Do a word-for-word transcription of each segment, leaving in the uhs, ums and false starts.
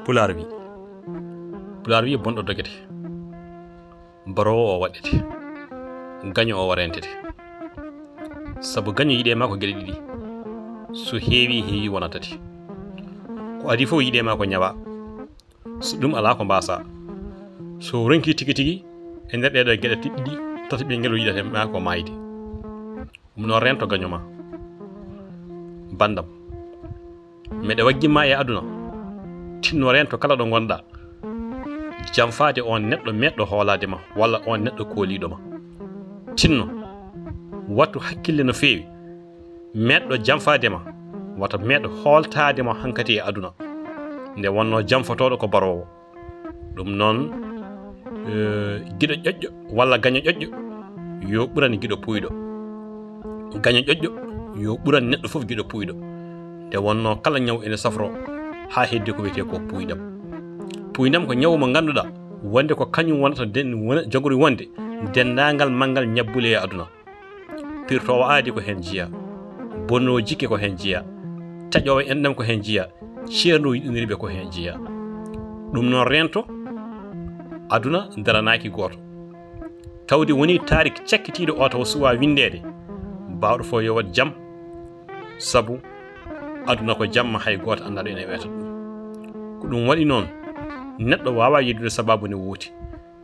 Pulaar wi, Pulaar wi bonɗo dogete, baroowo o waɗete, gaño o rentete. Sabu gaño yiɗe ma ko geɗe ɗiɗi, so heewi heewi wona tati. Ko adii fof yiɗe ma ko ñawa, so ɗum alaa ko mbaasa. So ronki tigi tigi e nder ɗeɗo geɗe ɗiɗi tati ɓe ngelo yiɗata ma ko maayde. Ɗum noon rento gaño ma. Bandam, meɗe waggi ma e aduna, tinno rento kala ɗo ngonɗa, janfaade on neɗɗo meɗɗo hoolaade ma walla on neɗɗo kooliiɗo ma. Tinno, wattu hakkille no feewi, meɗɗo janfaade ma wata meɗɗo hooltaade ma hankati e aduna. Nde wonno janfotooɗo ko baroowo. Ɗum noon, eh, giɗo ƴoƴƴo walla gaño ƴoƴƴo yo ɓuran giɗo puuyɗo. Gaño ƴoƴƴo yo ɓuran neɗɗo fof giɗo puuyɗo. Nde wonno kala ñaw ene safro haa heddi ko wiyetee ko puuydam. Puuydam ko ñaw mo ngannduɗaa wonde ko kañum wonata den-, wona-, jogori wonde denndaangal manngal ñabbuli e aduna. Pirtoowo aadi ko heen jeyaa, bonnoowo jikke ko heen jeyaa, taƴoowo enɗam ko heen jeyaa, ceerno yiɗiniriɓe ko heen jeyaa. Ɗum noon rento, aduna daranaaki gooto. Tawde woni taarik cakkitiiɗo o taw suwaa winndeede, baawɗo fof yo waɗ jam, sabu aduna ko jamma, hay gooto anndaa ɗo ene weeta ɗum. Ko ɗum waɗi noon, neɗɗo waawaa yeddude sabaabu ne wooti.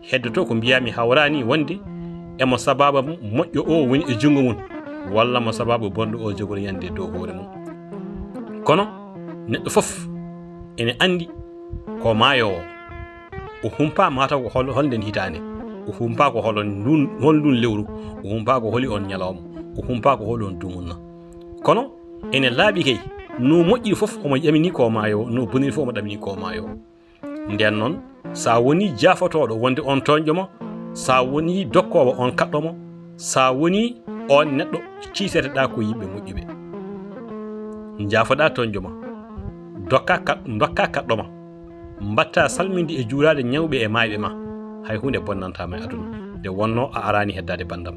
Heddoto ko mbiyaa-mi hawraani wonde emo sabaabu moƴƴo o woni e junngo mum, walla mo sabaabu bonɗo o jogori yande dow hoore mum. Kono neɗɗo fof ene anndi ko maayoowo. O humpaa mataw ko hol-, hol nden hitaande. O humpaa ko hol on ndun, hol ndun lewru. O humpaa ko holi on ñalawma. O humpaa ko holi on dumunna. Kono ene laaɓi kay, no moƴƴiri fof omo ƴamini ko maayoowo, no boniri fof omo ɗamini ko maayoowo. Nden noon, so a wonii jaafotooɗo wonde on tooñɗo ma, so a wonii dokkoowo on kaɗɗo ma, so a wonii on neɗɗo ciiseteɗaa ko yimɓe moƴƴuɓe. Njaafoɗaa tooñɗo ma, dokkaa ka-, dokkaa kaɗɗo ma, mbattaa salminde e juuraade ñawɓe e maayɓe ma, hay huunde bonnantaa ma e aduna. Nde wonno a araani heddaade banndam.